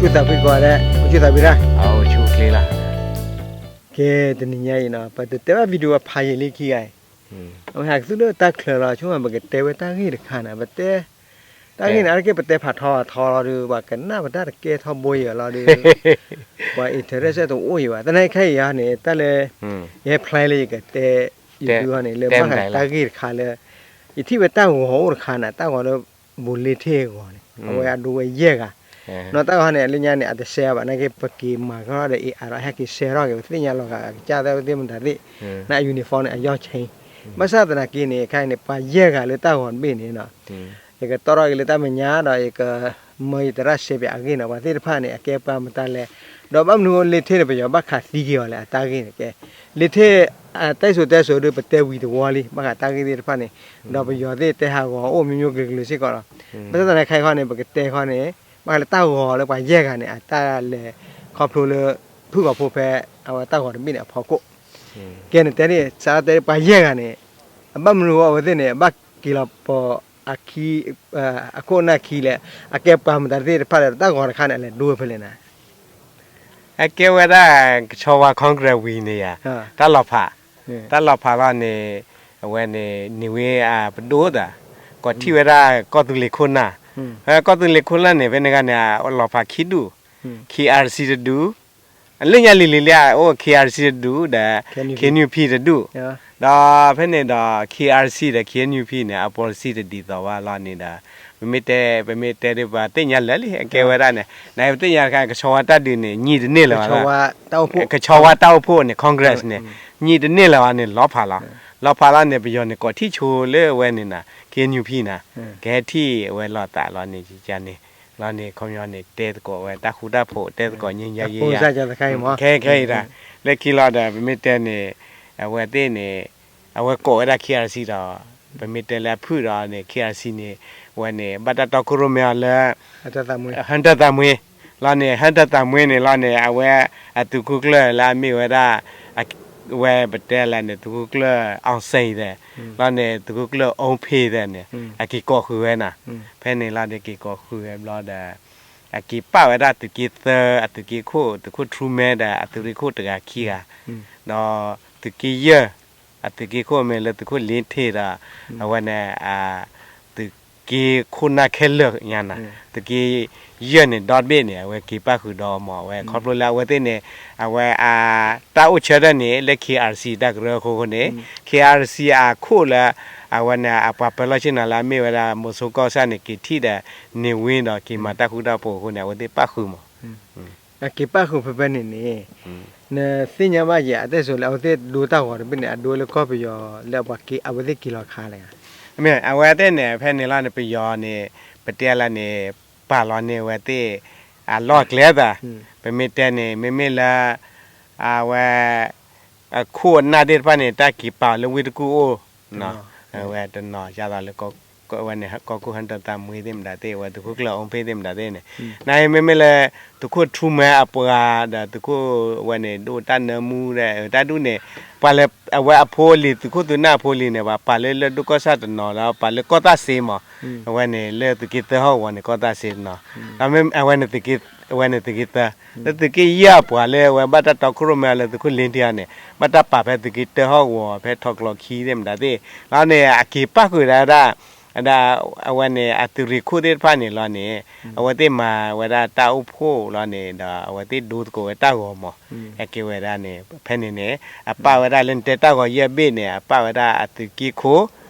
ဆူၣ်သးဖှံကိးဂၤဒဲး, အိၣ်ဆူၣ်သးဖှံတၢ်, ဆူၣ်ချ့လီၤ. ကဲ တနံၤညါအံၤနီၤ ပတတဲဘၣ် video အဖးယံာ်လံခံဂၤအံၤ, အဝဲဟးကသူၣ်လၢတၢ်ချၢလီၤ ဆိကမိၣ်ပကတဲဝဲတၢ်ဂ့ၢ်တခါန့ၣ် ပတဲ, တၢ်ဂ့ၢ်န့ၣ် အါတက့ၢ်ပတဲဖးထီထီလီၤဒီး ပှၤကနၣ်ပတၢ်တကဲထီဘိယံၤလီၤဒီး ပှၤ interest တအိၣ်ယံၤဘၣ်. သနာ်က့ခဲအံၤန့ၣ် တၢ်လၢ ယဟဲဖျါလၢယကတဲ ယဒုန့ၣ် လၢဘၣ်ဃးတၢ်ဂ့ၢ်တခါလၢ ယထံၣ်ဝဲတၢ်ဂီၤအိၣ်တခါန့ၣ် တၢ်ဂီၤလၢ ဘူးလ့ထ့ၣ်အဂီၤန့ၣ် အဝဲအဒိဝဲယဲၢ်ဂၤ, နီၢ်တၢ်ဂီၤန့ၣ် အလၢညါန့ၣ် အတဆဲးဘၣ် နာ်က့ ပက့ၤမၤကဒီးဒီး အ့ၣ်အါဒီး ဟဲက့ၤဆဲးထီၣ်က့ၤ ပသ့ၣ်ညါလီၤဂာ် ကစၢ်သၢဝဲသ့ၣ်မတၤသ့ၣ်, န uniform န့ၣ် အယီၢ်ဆ့, ဘၣ်ဆၣ်သနာ်က့န့ၣ် ခဲအံၤန့ၣ် ပှၤယဲၢ်ဂၤလၢတၢ်ဂီၤတဘ့ၣ်န့ၣ်နီၤ ယကတီၢ်ထီၣ်က့ၤလၢတၢ်မဲာ်ညါဒီး ယကမၢယသရၣ်စဲးပၠးအဂ့ၢ်နီၤ ပှၤသ့ၣ်တဖၣ်န့ၣ် အကဲပှၤမတၤလဲၣ်, ဒီးဘၣ်မနုၤအဃိလ့ထ့ၣ်န့ၣ် ပယီၤဘၣ်ခးသံက့ၤအီၤလဲၣ် အတၢ်ဂ့ၢ်န့ၣ်ကဲ, လ့ထ့ၣ် တဲစိၤတဲစိၤဒီး ပတဲဝံၤတဝီလံ ဘၣ်ဃးတၢ်ဂ့ၢ်သ့ၣ်တဖၣ်န့ၣ်, ဒီးပယီၤသ့ၣ်တဲဟးဂီၤအိၣ် မျိုးမျိုးကလုာ်ကလုာ်စ့ၢ်ကီးလီၤ. ဘၣ်ဆၣ်သနာ်က့ခဲအံၤန့ၣ် ပကတဲခီန့ၣ် ဘၣ်ဃးလၢတၢ်ဂီၤလၢပှၤယဲၢ်ဂၤန့ၣ် အတၢ်လဲၤခီဖျိလၢ ဖုၣ်ကိာ်ဖိဖဲ အဝဲတၢ်ဂီၤတဘ့ၣ်န့ၣ်အဖီခိၣ်, ကဲန့ၣ်တဲန့ၣ် စးထီၣ်တဲပှၤယဲၢ်ဂၤန့ၣ် အဘၣ်မနုၤအဃိအဝဲသ့ၣ်န့ၣ် အဘၣ်က့ၤလီၤပိာ်အခံ အခိၣ်အနၢ်ခံလဲၣ်, အကဲပှၤမတၤသ့ၣ်တဖၣ်လဲၣ် တၢ်ဂီၤတခါန့ၣ် အလဲၤဒိဝဲဖဲလဲၣ်နၤ. အကဲဝဲဒၣ် ကဆီဝါ Congress ဝံၤန့ၣ်ယါ, တၢ်လီၤဖး, တၢ်လီၤဖးလီၤန့ၣ် အဝဲန့ၣ် န့ၢ်ဝ့အပဒိၣ်သး, ကိးထံၣ်ဝဲဒၣ်ကီၢ်သူလ့ၤခိၣ်နၢ်, ကီၢ်သူလ့ၤခိၣ်နၢ်န့ၣ် ဖဲန့ၣ်ဂၤန့ၣ် အလီၤဖးခံဒူၣ်, KRC တဒူၣ်, အလၢညါလံၤလံၤလံၤ အိၣ် KRC တဒူၣ်ဒီး KNUP တဒူၣ်, ဒီးဖဲန့ၣ်ဒီး KRC ဒီး KNUP န့ၣ် အ policy တဒ်သိးဘၣ်လီၤန့ၣ်ဒီး ပမ့ၢ်တဲ ပမ့ၢ်တဲဒီးပှၤသ့ၣ်ညါလၢာ်လံ အကဲဝဲဒၣ်န့ၣ် နပသ့ၣ်ညါတခါ ကဆီဝါတၢ်ဒုးန့ၣ် ညံၣ်တန့ၢ်လၢၤဘၣ်, ကဆီဝါတၢ်အိၣ်ဖှိၣ်န့ၣ် Congress န့ၣ် ညံၣ်တန့ၢ်လၢၤဘၣ်န့ၣ် လီၤဖးလီၤ, လီၤဖးလီၤန့ၣ် ပယီၤန့ၣ် ကိးထံၣ်ဆိလၢအဝဲန့ၣ်နၤ KNUP နၤ, ကဟဲထံၣ်အဝဲလိာ်သးလီၤန့ၣ် ယန့ၣ် လီၤန့ၣ် ခီပညီန့ၣ် တဲသကိးဝဲတၢ်ဃူတၢ်ဖိး တဲသကိး ငြိမ်းချမ်းရေး ခဲခဲအံၤဒၣ်, လၢခံလီၤဒီး ပမ့ၢ်တဲန့ၣ် အဝဲသ့ၣ်န့ၣ် အဝဲကိးဝဲဒၣ် KRC ဒီး ပမ့ၢ်တဲလၢအဖုၣ်ဒီးန့ၣ် KRC န့ၣ် အဝဲန့ၣ် ဘၣ်တၢ်တီခိၣ်ရိၣ်မဲအီၤလၢ ဟၢတၢ်သးမှ့ လီၤန့ၣ် ဟၢတၢ်သးမှ့န့ၣ်လီၤန့ၣ် အဝဲအသုးခိၣ်ကျၢၢ်လၢအမ့ၢ်ဝဲဒၣ် ဝဲပတဲလဲၣ်န့ၣ် သုးခိၣ်ကျၢၢ် အောင်စိန် သဲး လီၤန့ၣ် သုးခိၣ်ကျၢၢ် အူဖ့ သဲးန့ၣ် အက့ၤကိးဃုာ်ဝဲနၤ, ဖဲန့ၣ်လီၤန့ၣ် က့ၤကိးဃုာ်ဝဲဘျီဒီး အက့ၤပာ်ဝဲဒၣ်သုးက့သၢ အသုးက့ခိၣ် သုးခိၣ်ထူမဲဒီး အသုးရ့ၣ်ခိၣ်တဂၤခံဂၤ, ဒီးသုးက့ယဲၢ် အသုးက့ခိၣ်မ့ၢ်လၢသုးခိၣ်လ့ထ့ဒီး အဝဲန့ၣ် သုးက့ခိၣ်နၢ်ခဲလၢာ်ညါနၤ, သုးက့ယဲၢ်န့ၣ် ဒီဘ့ၣ်န့ၣ် အဝဲက့ၤပာ်ဃုာ်ဒီးမး အဝဲခီဖျိလၢအဝဲသ့ၣ်န့ၣ် အဝဲအတၢ်အိၣ်ဆၢထၢၣ်န့ၣ် လၢ KRC တၢ်ကရၢခိၣ်ဃိန့ၣ် KRC အခိၣ်လၢ အဝဲန့ၣ် အပှၤပၢၤလီၢ်ဆ့ၣ်နီၤလၢအမ့ၢ်ဝဲဒၣ် မုဆိုးကီၢ်ဆၣ်န့ၣ် က့ၤထံၣ်ဒီး န့ၢ်ဝ့ဒီးက့ၤမၤတၢ်ဃူတၢ်ဖိးအဃိန့ၣ် အဝဲသ့ၣ်ပာ်ဃုာ်မး. အက့ၤပာ်ဃုာ်ဖဲဖဲန့ၣ်န့ၣ် နသ့ၣ်ညါဘၣ်ယဲ အတဲစိၤလၢအဝဲသ့ၣ်ဒိတၢ်ဂီၤတဘ့ၣ်န့ၣ် အဒိလၢကီၢ်ပယီၤလၢအပှၤက့ၤ အဝဲသ့ၣ်က့ၤလီၤခါလဲၣ်. အဝဲသ့ၣ်န့ၣ် ဖဲန့ၣ်လီၤန့ၣ် ပယီၤန့ၣ် ပတဲလၢန့ၣ် ပာ်လီၤန့ၢ်အဝဲသ့ၣ် အလီၢ်အကျဲသး, ပမ့ၢ်တဲန့ၣ် မ့မ့ၢ်လၢ အဝဲ အခိၣ်အနၢ်သ့ၣ်တဖၣ်န့ၣ် တၢ်က့ၤပာ်အီၤလၢဝ့ၢ်တကူၣ်အိၣ် အဝဲတနီၤ ယသးလၢ ဝဲန့ၣ် ကီၢ်ခိၣ်ဟၢတၢ်သးမှ့သ့ၣ်မတၤသ့ၣ် အဝဲသုးခိၣ်ကျၢၢ်အူဖ့သ့ၣ်မတၤသ့ၣ်န့ၣ် နမ့မ့ၢ်လၢ သုးခိၣ်ထူမဲအပှၤဒီး သုးခိၣ်ဝဲန့ၣ် ဒိၣ်တၢ်နၢမူဒီး တၢ်ဒူၣ်န့ၣ် ပှၤလၢ အဝဲအဖိအလံၤ သုးခိၣ်သုးနၢ်အဖိအလံၤန့ၣ် ပှၤပာ်လၢလၢၢ်ဒိၣ်ကီၢ်ဆၣ်တနီၤလီၤ ပာ်လၢကီၢ်သၣ်စ့မး အဝဲန့ၣ် လၢသုးက့သၢဟီၣ်ကဝီၤန့ၣ် ကီၢ်သၣ်စ့တနီၤ အဝဲန့ၣ် အဝဲန့ၣ်သုးက့သၢ လၢသုးက့ယဲၢ်အပှၤလၢအဝဲဘၣ်တၢ်တီခိၣ်ရိၣ်မဲအီၤလၢသုးခိၣ်လ့ထ့အီၤန့ၣ် ဘၣ်တၢ်ပာ်ဖဲသုးက့တၢဟီၣ်ကဝီၤ ဖဲထီကျိၤခံသ့ၣ်မတၤသ့ၣ် လီၤန့ၣ် အက့ၤပာ်ဃုာ်ဒၣ်ဝဲဒၣ် ဒ်အဝဲန့ၣ် အသုးရ့ၣ်ခိၣ်သ့ၣ်တဖၣ်န့ၣ်လီၤန့ၣ် အဝဲသ့ၣ်မၤဝဲဒၣ်တၢ်အိၣ်ဖှိၣ်လီၤန့ၣ် ဒီးအဝဲသ့ၣ်ဒိသကိးဝဲတၢ်ဂီၤမး အကဲဝဲဒၣ်န့ၣ် ဖဲန့ၣ်န့ၣ် အပာ်ဝဲဒၣ်လၢနတဲတၢ်ဂီၤယဲၢ်ဘ့ၣ်န့ၣ် အပာ်ဝဲဒၣ်အသုးက့ခိၣ်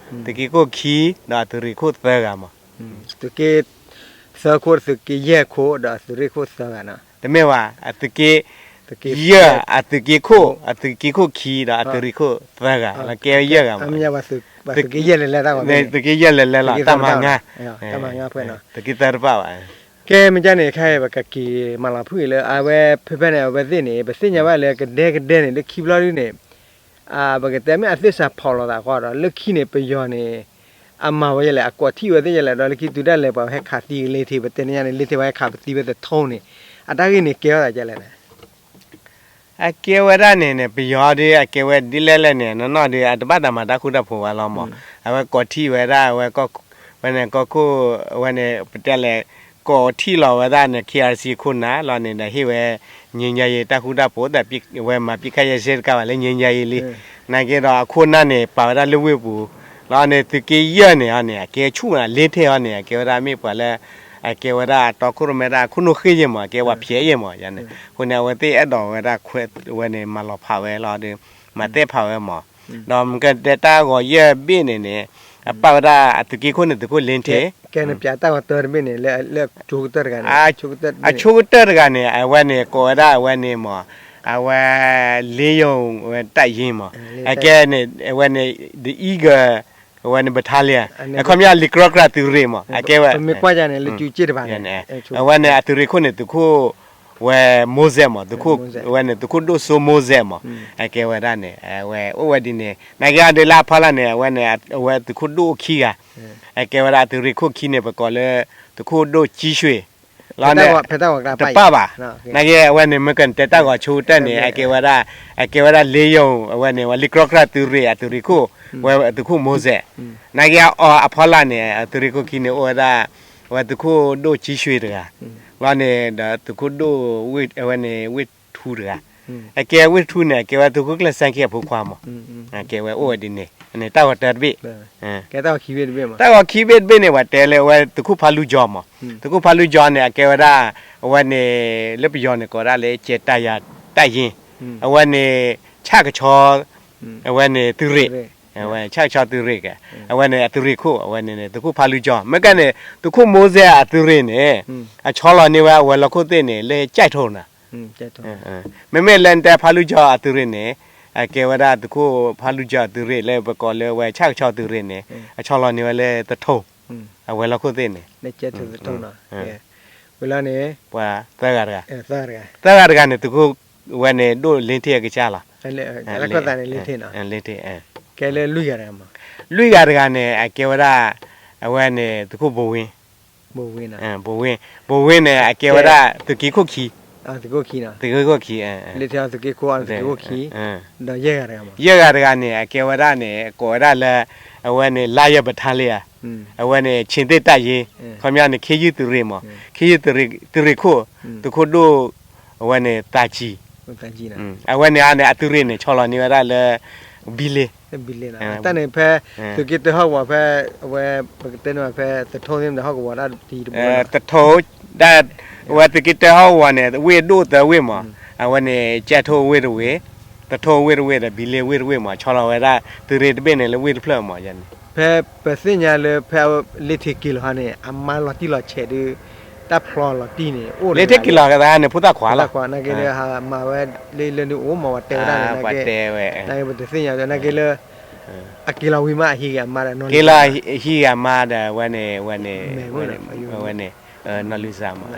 သုးက့ခိၣ်ခံ ဒီးအသုးရ့ၣ်ခိၣ်သၢဂၤမး သုးက့သၢခိၣ် သုးက့ယဲၢ်ခိၣ် ဒီးအသုးရ့ၣ်ခိၣ်သၢဂၤနီၤ တမ့ၢ်ဘၣ် အသုးက့ ယဲၢ် အသုးက့ခိၣ် အသုးက့ခိၣ်ခံ ဒီးအသုးရ့ၣ်ခိၣ်သၢဂၤ လၢကဲယဲၢ်ဂၤမး သုးက့ယဲၢ်လဲၤလဲၤတၢ်ဂီၤ သုးက့ယဲၢ်လဲၤလဲၤလီၤ တၢ်မၤငါ သုးက့သၢတပာ်ဘၣ် ကဲမ့ၢ်ကန့ၣ် ခဲအံၤ ပကက့ၤမၤလီၤဖုၣ်အံၤလၢ အဝဲဖဲဖဲန့ၣ် အဝဲသ့ၣ်န့ၣ် ပသ့ၣ်ညါဘၣ်လၢကဒဲကဒဲန့ၣ် လၢခံဘျီဒ်န့ၣ် ပကတဲမ့ၢ်အသ့ၣ်စးဖီၣ်လိာ်သးဃီဒီး လၢခံန့ၣ် ပယီၤန့ၣ် အမၤဝဲယဲလဲၣ် အကိးထံၣ်ဝဲသ့ၣ်ယဲလဲၣ် ဒီးလၢခံတုၤဒၣ်လဲာ် ပှၤဟဲခးသံလ့ထ့ ပတဲန့ၣ်ညါန့ၣ် လ့ထ့ပှၤဟဲခးပသံဝဲသထူန့ၣ် အတၢ်ဂ့ၢ်န့ၣ်ကဲထီၣ်သးဒ်လဲၣ်န့ၣ် အကဲဝဲဒၣ်န့ၣ်န့ၣ် ပယီၤဒီး အကဲဝဲဒ်လဲၣ်လဲၣ်န့ၣ် နီၢ်နီၢ်ဒီး အတဘၣ်တၢ်မၤတၢ်ဃူတၢ်ဖိးဘၣ်လီၤမး အဝဲကိးထံၣ်ဝဲဒၣ် အဝဲ ဝဲန့ၣ် ကီၢ်ခိၣ် ဝဲန့ၣ် ပတဲလဲၣ် ကိးထံၣ်လီၤဝဲဒၣ်န့ၣ် ခ့အၣ်စံၣ် အခိၣ်နၢ်လီၤန့ၣ်ဒီး ဟ့ၣ်ဝဲ ငြိမ်းချမ်းရေး တၢ်ဃူတၢ်ဖိး ဒီးဝဲမၤပစ်ခတ်ရပ်စဲရေးတကးဘၣ်လၢ ငြိမ်းချမ်းရေးလံ. နာ်က့ဒီးအခိၣ်နၢ်န့ၣ် ပာ်ဝဲဒၣ်လၢဝ့ၢ်ပူၤ လီၤန့ၣ် သုးက့ယဲၢ်န့ၣ်အီၤန့ၣ် အကဲဆူၣ်နၤ လ့ထဲအီၤန့ၣ် အကဲဝဲဒၣ်မ့ၢ်ပှၤလၢ အကဲဝဲဒၣ်တီခိၣ်ရိၣ်မဲတၢ်ခိၣ်နူာ်ဃ့ယဲၢ်မး အကဲဝဲဖျဲးယဲၢ်မးန့ၣ်. အဃိန့ၣ် အဝဲသ့ၣ်အဲၣ်ဒိးဝဲဒၣ်ခွဲးဝဲန့ၣ် မၤလီၤဖးဝဲလီၤဒီး မၤတဲဖးဝဲမး. ဒီးမ့ၢ်ကတဲတၢ်ဂီၤယဲၢ်ဘ့ၣ်န့ၣ်န့ၣ် အပာ်ဝဲဒၣ်အသုးက့ခိၣ်န့ၣ် သုးခိၣ်လ့ထဲ အဆိကတၢၢ်တဂၤန့ၣ် အဝဲန့ၣ်ကိးဝဲဒၣ်အဝဲန့ၣ်မး အဝဲ လ့ယိၤဝဲတၢ်ယ့မး အကဲန့ၣ် အဝဲန့ၣ် ဒ်အံၤက အဝဲန့ၣ် battalion အခီပညီလံာ်ကြီကြၢ်သုးရ့ၣ်မး အကဲဝဲ အဝဲန့ၣ်အသုးရ့ၣ်ခိၣ်န့ၣ် သုးခိၣ် ဝဲ မိုးဆက် မး ဝဲန့ၣ် သုးခိၣ်ဒိၣ်စိ မိုးဆက် မး အကဲဝဲဒၣ်န့ၣ် အဝဲအိၣ်ဝဲဒ်န့ၣ် နာ်က့အဒုးလၢအဖီလာ်န့ၣ် အဝဲန့ၣ် အဝဲသုးခိၣ်ဒိၣ်ခံဂၤ အကဲဝဲဒၣ်အသုးရ့ၣ်ခိၣ်ခံန့ၣ် ပကိးလၢ သုးခိၣ်ဒိၣ်ကၠံၡွ့ၣ် လီၤန့ၣ် တပာ်ဘၣ် နာ်က့အဝဲန့ၣ် မ့ၢ်ကတဲတၢ်ဂီၤဆိကတၢၢ်န့ၣ် အကဲဝဲဒၣ် အကဲဝဲဒၣ်လ့ယိၤ အဝဲန့ၣ် ဝဲလံာ်ကြီကြၢ်သုးရ့ၣ်အသုးရ့ၣ်ခိၣ် ဝဲသုးခိၣ် မိုးဆက် နာ်က့အီၤအဖီလာ်န့ၣ် အသုးရ့ၣ်ခိၣ်ခံန့ၣ် အိၣ်ဝဲဒၣ် အဝဲသုးခိၣ်ဒိၣ်ကၠံၡွ့ၣ်တဂၤ လီၤန့ၣ်ဒီးသုးခိၣ်ဒိၣ် အဝဲန့ၣ် ဝ့ၢ်ထူတဂၤ အကဲဝ့ၢ်ထူန့ၣ် အကဲဝဲသုးခိၣ်ကျၢၢ်စဲၣ်ခံအဖိခွါမး အကဲဝဲအိၣ်ဝဲဒ်န့ၣ် န့ၣ်တၢ်ဂီၤတၢတဘ့ၣ် တၢ်ဂီၤခံဘ့ၣ်တဘ့ၣ်န့ၣ် ပှၤတဲလၢအဝဲသုးခိၣ်ဖးလူကၠီမး သုးခိၣ်ဖးလူကၠီန့ၣ် အကဲဝဲဒၣ် အဝဲန့ၣ် လၢပယီၤန့ၣ်ကိးဒၣ်လၢ ကဲးတၢ်ယၤတၢ်ယ့ အဝဲန့ၣ် ဆၣ်ကဆီ အဝဲန့ၣ်သုးရ့ၣ် အဝဲဆၣ်ကဆီသုးရ့ၣ်ကဲ အဝဲန့ၣ်အသုးရ့ၣ်ခိၣ် အဝဲန့ၣ် သုးခိၣ်ဖးလူကၠီ မ့ၢ်ကဲန့ၣ် သုးခိၣ် မိုးဆက် အသုးရ့ၣ်န့ၣ် အဆီလီၤန့ၢ်ဝဲအဝဲၤလီၢ်ခိၣ်သ့ၣ်န့ၣ် လၢကၠဲးထိၣ်နၤ မ့မ့ၢ်လၢနတဲဖးလူကၠီအသုးရ့ၣ်န့ၣ် အကဲဝဲဒၣ်သုးခိၣ်ဖးလူကၠီအသုးရ့ၣ် လၢပကိးလၢဝဲဆၣ်ကဆီသုးရ့ၣ်န့ၣ် အဆီလီၤန့ၢ်ဝဲလၢသထိၣ် အဝဲၤလီၢ်ခိၣ်သ့ၣ်န့ၣ် ဝဲၤလီၢ်န့ၣ် ပှၤသၢဂၤတဂၤ သၢဂၤတဂၤန့ၣ် သုးခိၣ်ဝဲန့ၣ် ဒိၣ်လ့ထဲအကစၢ်လီၤ လ့ထဲ လွံၢ်ဂၤတဂၤန့ၣ် အကဲဝဲဒၣ် အဝဲန့ၣ် သုးခိၣ်ဘိဝ့ ဘိဝ့ ဘိဝ့န့ၣ် အကဲဝဲဒၣ်သုးက့ခိၣ်ခံ သုးက့ခိၣ်ခံ လ့ထဲအီၤသုးက့ခိၣ်အီၤသုးက့ခိၣ်ခံ ဒီးယဲၢ်ဂၤတဂၤမး ယဲၢ်ဂၤတဂၤန့ၣ် အကဲဝဲဒၣ်န့ၣ် ကိးဝဲဒၣ်လၢ အဝဲန့ၣ် လါယဲၢ် battalion အဝဲန့ၣ် ဆ့သ့ၣ်တၢ်ယ့ ခီပညီန့ၣ် ခ့ယုၢ်သုးရ့ၣ်မး ခ့ယုၢ်သုးရ့ၣ်ခိၣ် သုးခိၣ်ဒိၣ် အဝဲန့ၣ် သးကံ အဝဲန့ၣ်အါန့ၣ် အသုးရ့ၣ်န့ၣ် ဆီလီၤန့ၢ်ဝဲဒၣ်လၢ ဘံလ့ တၢ်န့ၣ်ဖဲ သုးက့တၢဟီၣ်ကဝီၤဖဲ အဝဲ ပကတဲန့ၣ်ဖဲ သထိၣ်သ့ၣ်မတၤဟီၣ်ကဝီၤတၢ်တံၤတဘိ သထိၣ် ဒ် အဝဲသုးက့တၢဟီၣ်ကဝီၤန့ၣ် ဝ့ၢ်ဒိၣ်သၢဝ့ၢ်မး အဝဲန့ၣ် ကၠဲးထိၣ်ဝ့ၢ်တဝ့ၢ် သထိၣ်ဝ့ၢ်တဝ့ၢ်ဒီး ဘံလ့ဝ့ၢ်တဝ့ၢ်မး ဆီလီၤဝဲဒၣ် သုးရ့ၣ်တဘ့ၣ်န့ၣ် လၢဝ့ၢ်တဖျၢၣ်မးန့ၣ် ဖဲပသ့ၣ်ညါလၢဖဲလ့ထဲက့ၤလီၤဟါန့ၣ် အမါလီၤတံၢ်လီၤဆဲးဒီး တၢ်ဖျီလီၤတံၢ်န့ၣ် အိၣ်လၢ လ့ထဲက့ၤလီၤကသးန့ၣ် ဖိသၣ်ခွါလီၤ ဖိသၣ်ခွါ နာ်က့လၢဟးမၤဝဲလၢလၢနုာ်အိၣ်မး ပှၤတဲဝဲဒၣ်န့ၣ် နာ်က့ ပှၤတဲဝဲ နာ်က့ပတသ့ၣ်ညါ နာ်က့လၢ အက့ၤလီၤဝံၤမး အဟံးဂ့ၤအမါဒီး က့ၤလီၤဟံးဂ့ၤအမါဒီး ဝဲန့ၣ် ဝဲန့ၣ် ဝဲန့ၣ် နီၢ်လုၢ်စၢ်မး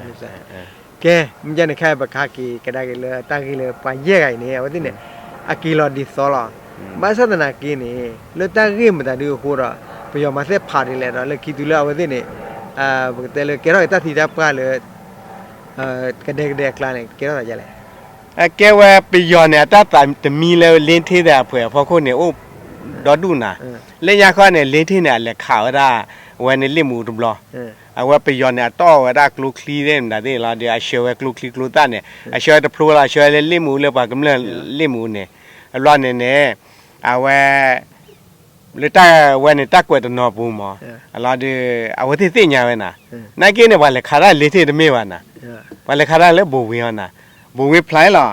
ကဲ မ့ၢ်ကဲန့ၣ် ခဲအံၤပကဟဲက့ၤကဒါက့ၤလၢ တၢ်ဂ့ၢ်လၢပှၤယဲၢ်ဂၤအံၤန့ၣ် အဝဲသ့ၣ်န့ၣ် အက့ၤလီၤဒ်သိးလီၤ. ဘၣ်ဆၣ်သနာ်က့န့ၣ် လၢတၢ်ဂ့ၢ်မတၤဒုအဃိဒီး ပယီၤမၤသ့ၣ်ဖးဒ်လဲၣ်ဒီး လၢခံတုၤလၢအဝဲသ့ၣ်န့ၣ် ပကတဲလၢ ကဲထီၣ်က့ၤတၢ်သံတၢ်ပှၢ်လၢ ကဒဲကဒဲအကျါန့ၣ် ကဲထီၣ်သးဒ်လဲၣ်. အကဲဝဲပယီၤန့ၣ် အတၢ်သးတမံလၢလ့ထဲဒီးအပှဲၤအဖီခိၣ်န့ၣ် အိၣ်ဒီဒူၣ်နၤ, လၢညါခီန့ၣ် လ့ထဲန့ၣ် အလဲၤခးဝဲဒၣ် အဝဲန့ၣ်လ့ၣ်မူတဘျီ, အဝဲပယီၤန့ၣ် အတီၣ်ဝဲဒၣ်ကျိချံသ့ၣ်မတၤသ့ၣ်လီၤဒီး အဆှၢဝဲကျိချံကျိသၣ်န့ၣ် အဆှၢဝဲတဖျိလီၤ, အဆှၢဝဲလၢလ့ၣ်မူလၢပှၤကမျၢၢ်လ့ၣ်မူန့ၣ်, အဘျီန့ၣ်န့ၣ် အဝဲ လၢတၢ်ဝဲန့ၣ် တၢ်ကွဲးတနီၤပူၤမး, အလီၤဒီး အဝဲသ့ၣ်သ့ၣ်ညါဝဲနၤ, နာ်က့န့ၣ် ပှၤလဲၤခးတၢ်လ့ထဲတမ့ၢ်ဘၣ်နၤ, ပှၤလဲၤခးတၢ်လၢဘိဝ့အီၤနၤ, ဘိဝ့ဖျါလီၤ,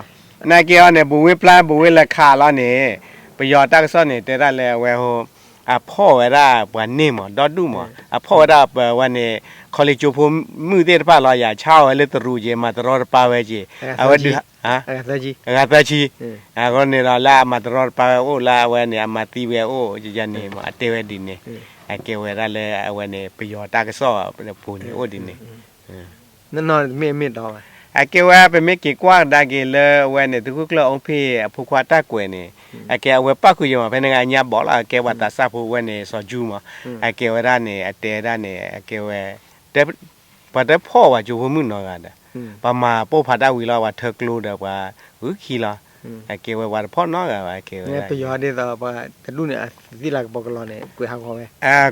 နာ်က့အီၤန့ၣ် ဘိဝ့ဖျါ ဘိဝ့လဲၤခးလီၤန့ၣ်, ပယီၤတၢ်ကစီၣ်န့ၣ် တဲဒၣ်လၢအဝဲ အဖီၣ်ဝဲဒၣ်ပှၤန့ၢ်မး ဒီဒူၣ်မး, အဖီၣ်ဝဲဒၣ်ပဝဲန့ၣ် ခီလ့ကၠိဖိမုၣ်သ့ၣ်တဖၣ်လီၤ, ယၤဆါအီၤဝဲလၢတရူးက့ၤ မၤတရီတပါဝဲက့ၤ, အဝဲဒုး အဂၤသၢဆံ, အဃိန့ၣ်ဒီးလၢအမၤတရီတပါဝဲအိၣ် လၢအဝဲန့ၣ် အမၤသံဝဲအိၣ် ယန့ၣ်မး အတဲဝဲဒ်န့ၣ်, အကဲဝဲဒၣ်လၢအဝဲန့ၣ် ပယီၤတၢ်ကစီၣ်ပူၤန့ၣ်အိၣ်ဒ်န့ၣ်, နနီၤမ့ၢ်မ့ၢ်ဒီးဘၣ်, အကဲဝဲပမ့ၢ်က့ၤကွၢ်ကဒါက့ၤလၢအဝဲန့ၣ် သုးခိၣ်ကျၢၢ်အူဖ့ၣ်အဖိခွါတၢ်ကွဲးန့ၣ်, အကဲအဝဲပၣ်ဃုာ်ယဲမး ဖဲန့ၣ်အညါဘီၣ်လီၤ, အကဲပှၤသးစၢ်ဖိဝဲန့ၣ် စီၤကၠူမး, အကဲဝဲဒၣ်န့ၣ် အတဲဒၣ်န့ၣ် အကဲဝဲ ပှၤတဖီၣ်ပှၤကၠိဖိမုၣ်နီတဂၤဒီး, ပှၤမၤပိၢ်ဖးတၢ်ဝံၤလီၤ ပှၤထၢကျိဒီးပှၤဂုာ်ခံလီၤ, အကဲဝဲပှၤတဖီၣ်နီတဂၤဘၣ် အကဲဝဲဒၣ် ပယီၤဒ်သိးပှၤတဒူၣ်န့ၣ် အသံလၢကပီၤကလီန့ၣ် ကွဲးဟးဂီၤဝဲ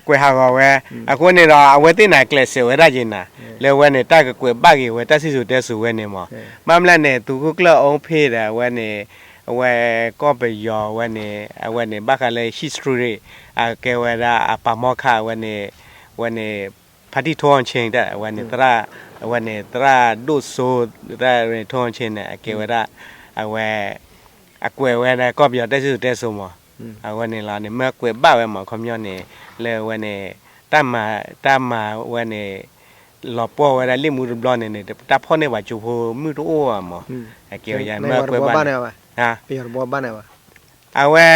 ကွဲးဟးဂီၤဝဲ အဃိန့ၣ်ဒီး အဝဲသ့ၣ်န့ၣ် ကျဲးစၢးဝဲဒၣ်က့ၤနၤ လၢဝဲန့ၣ် တၢ်ကကွဲးဘၣ်က့ၤဝဲ တၢ်စံၣ်စိၤတဲစိၤဝဲန့ၣ်မး ဘၣ်မနုၤလဲၣ်န့ၣ် သုးခိၣ်ကျၢၢ်အူဖ့ၣ်ဒီး အဝဲန့ၣ် အဝဲကီၢ်ပယီၤဝဲန့ၣ် အဝဲန့ၣ် ဘၣ်ဃးလၢ history အကဲဝဲဒၣ်အပာ်မီခးဝဲန့ၣ် ဝဲန့ၣ် ဖါတံၢ်ထိၣ်အီၣ်ဆ့ အဝဲန့ၣ် အဝဲန့ၣ် သရၣ်ဒိၣ်စိ သရၣ်ထိၣ်အီၣ်ဆ့န့ၣ် အကဲဝဲဒၣ် အဝဲ အကွဲးဝဲဒၣ်ကီၢ်ပယီၤတၢ်စံၣ်စိၤတဲစိၤမး အဝဲန့ၣ်လီၤန့ၣ် မ့ၢ်ကွဲးဘၣ်ဝဲမး ခီပညီန့ၣ် လၢဝဲန့ၣ် တၢ်မၤ တၢ်မၤဝဲန့ၣ် လီၤပှီၢ်ဝဲဒၣ်လ့ၣ်မူတဘျီန့ၣ်န့ၣ် တၢ်ဖီၣ်န့ၢ်ပှၤကၠိဖိမုၣ်တအိၣ်ဘၣ်မး အကဲဝဲယၤ မ့ၢ်ကွဲးဘၣ်န့ၣ် အဝဲ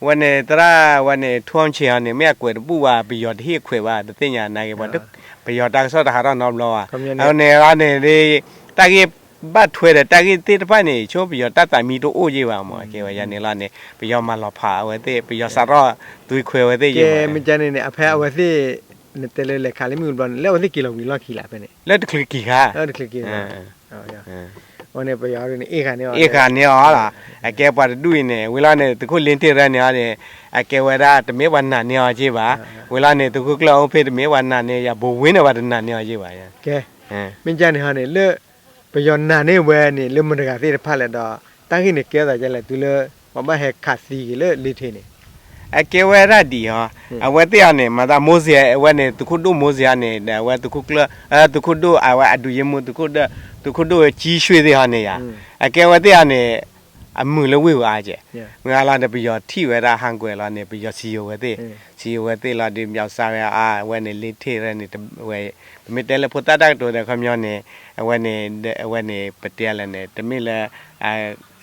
ဝဲန့ၣ် သရၣ်ဝဲန့ၣ် ထိၣ်အီၣ်ဆ့အီၤန့ၣ် မ့ၢ်အကွဲးတဘူၣ်ဘၣ် ပယီၤတဟ့ၣ်ခွဲးဘၣ် တသ့ၣ်ညါနာ်က့ၤပှၤ ပယီၤတၢ်ကစီၣ်တဟးထီၣ်နီတဘျီဘၣ် အန့ၣ်လီၤန့ၣ် တၢ်ဂ့ၢ်ဘၣ်ထွဲဒီး တၢ်ဂ့ၢ်သ့ၣ်တဖၣ်န့ၣ် ဆိပယီၤတၢ်သးမံတအိၣ်ယ့ၢ်ဘၣ်မး အကဲဝဲယၤန့ၣ်လီၤန့ၣ် ပယီၤမၤလီၤဖးအဝဲသ့ၣ် ပယီၤစးထီၣ်သွံခွဲးဝဲသ့ၣ်ယ့ၢ်မး မ့ၢ်ကဲန့ၣ်န့ၣ် အဖဲအဝဲသ့ၣ် နတဲလၢလဲၤခးလၢမုၢ်တဘျီန့ၣ် လၢအဝဲသ့ၣ်က့ၤလီၤဝံၤလီၢ်ခံလၢဖဲန့ၣ် လၢတချုးက့ၤခါ အဝဲန့ၣ် ပယီၤန့ၣ် အ့ၣ်ဃာ်န့ၢ်အီၤလီၤ အကဲပှၤတဒူၣ်အံၤန့ၣ် ဝံၤလီၤန့ၣ် သုးခိၣ်လ့ထ့ၣ်ရဲန့ၣ်အီၤန့ၣ် အကဲဝဲဒၣ်တမ့ၢ်ပှၤနာ်န့ၢ်အီၤက့ၢ်ဘၣ် ဝံၤလီၤန့ၣ် သုးခိၣ်ကျၢၢ်အူဖ့ၣ်တမ့ၢ်ပှၤနာ်န့ၢ်ယၤ ဘိဝ့န့ၣ်ပှၤတနာ်န့ၢ်အီၤက့ၢ်ဘၣ် မ့ၢ်ကဲန့ၣ်ဟီန့ၣ် လၢ ပယီၤနာ်န့ၢ်ဝဲန့ၣ် လၢမတၤတဂၤသ့ၣ်တဖၣ်လဲၣ်ဒီး တၢ်ဂ့ၢ်န့ၣ်ကဲသးဒ်လဲၣ် တုၤလၢ ပှၤဘၣ်ဟဲခးသံက့ၤလၢလ့ထ့ၣ်န့ၣ် အကဲဝဲဒၣ်ဒ်အံၤ အဝဲသ့ၣ်အီၤန့ၣ် မၤသးမိၢ်စဲး အဝဲန့ၣ် သုးခိၣ်ဒိၣ်မိၢ်စဲးအီၤန့ၣ် ဒီးအဝဲသုးခိၣ်ကျၢၢ် သုးခိၣ်ဒိၣ်အဝဲအဒုးယ့မူ သုးခိၣ်ဒိၣ်ကၠံၣ်ရွှ့ၣ်သ့ၣ်ဟီန့ၣ်ယၤ အကဲဝဲသ့ၣ်အီၤန့ၣ် အမုာ်လၢဝ့ၢ်ဝဲအါကဲး မ့ၢ်အါလီၤဒီး ပယီၤထံၣ်ဝဲဒၣ်ဟးကွဲးလီၤန့ၣ် ပယီၤစံယိၤဝဲသ့ၣ် စံယိၤဝဲသ့ၣ်လီၤဒီး မၠီစါဝဲအါ အဝဲန့ၣ် လ့ထ့ၣ်ရဲန့ၣ် ဝဲ ပမ့ၢ်တဲလၢဖိသၣ်တၢ်ကတိၤဒီး ခီပညီန့ၣ် အဝဲန့ၣ် အဝဲန့ၣ် ပတဲလၢန့ၣ် တမ့ၢ်လၢ